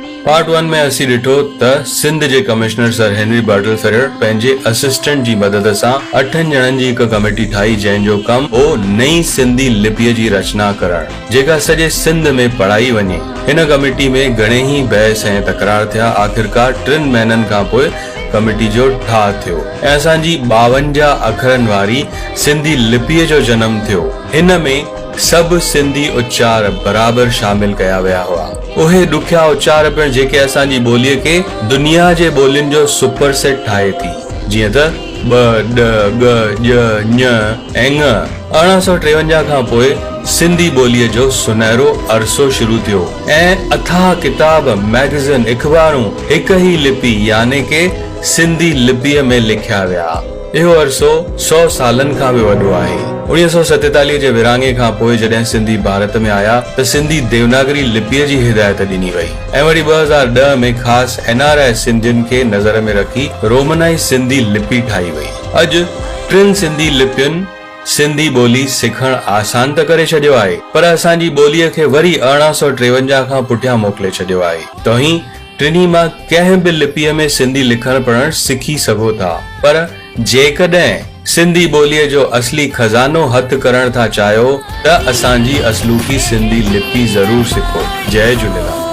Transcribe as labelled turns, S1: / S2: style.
S1: Part one ۾ اسين ڏٺو ته سنڌ جي commissioner sir Henry Bartle Frere پنهنجي اسسٽنٽ جي مدد سان اٺن ڄڻن جي هڪ ڪميٽي ٺاهي جنهن جو ڪم هو نئين سنڌي لپيء جي رچنا ڪرڻ جيڪا سڄي سنڌ ۾ پڙهائي وڃي. هن ڪميٽي ۾ گهڻي ئي بحث ۽ تڪرار ٿيا آخرڪار ٽن مهينن کان پوء ڪميٽي جو ٺاهه ٿيو ۽ اسان جي 52 اکرن واري سنڌي لپيء جو جنم ٿيو. هن ۾ سڀ سنڌي اچار برابر شامل ڪيا ويا هئا. اهي ڏکيا اچار پڻ جيڪي اسان جي ٻوليء کي دنيا جي ٻولين جو سپر سيٽ ٺاهي ٿي، جيئن ته ٻ، ڏ، ڳ، ڄ، ڃ ۽ ڱ. 1853 کان پوء سنڌي ٻوليء جو سنهرو عرصو شروع ٿيو ۽ اٿاهه ڪتاب، مئگزين، اخبارون هڪ ئي لپي يعني ڪي سنڌي لپيء ۾ لکيا ويا. اهو عرصو سئو سالن کان به وڏو آهي. 1947 جي ورهاڱي کان پوء جڏهن سنڌي ڀارت ۾ آيا ته سنڌي ديوناگري لپيء جي هدايت ڏني وئي ۽ وري 2010 ۾ خاص اين آر I سنڌين کي نظر ۾ رکي رومنائي سنڌي لپي ٺاهي وئي. اڄ ٽن سنڌي لپين سنڌي ٻولي سکڻ آسان ته ڪري ڇڏيو آهي پر اسان جي ٻوليء کي وري 1853 کان پٺيان موڪلي ڇڏيو آهي. توهين ٽنهي مان ڪنهن به لپيء ۾ سنڌي لکڻ پڙهڻ سکي سگهو ٿا، پر جيڪڏهن سنڌي ٻوليء جو اصلي خزانو هٿ ڪرڻ ٿا چاهيو ته اسان جي اصلوڪي سنڌي لپي ضرور سکو. جئي جهوليلال.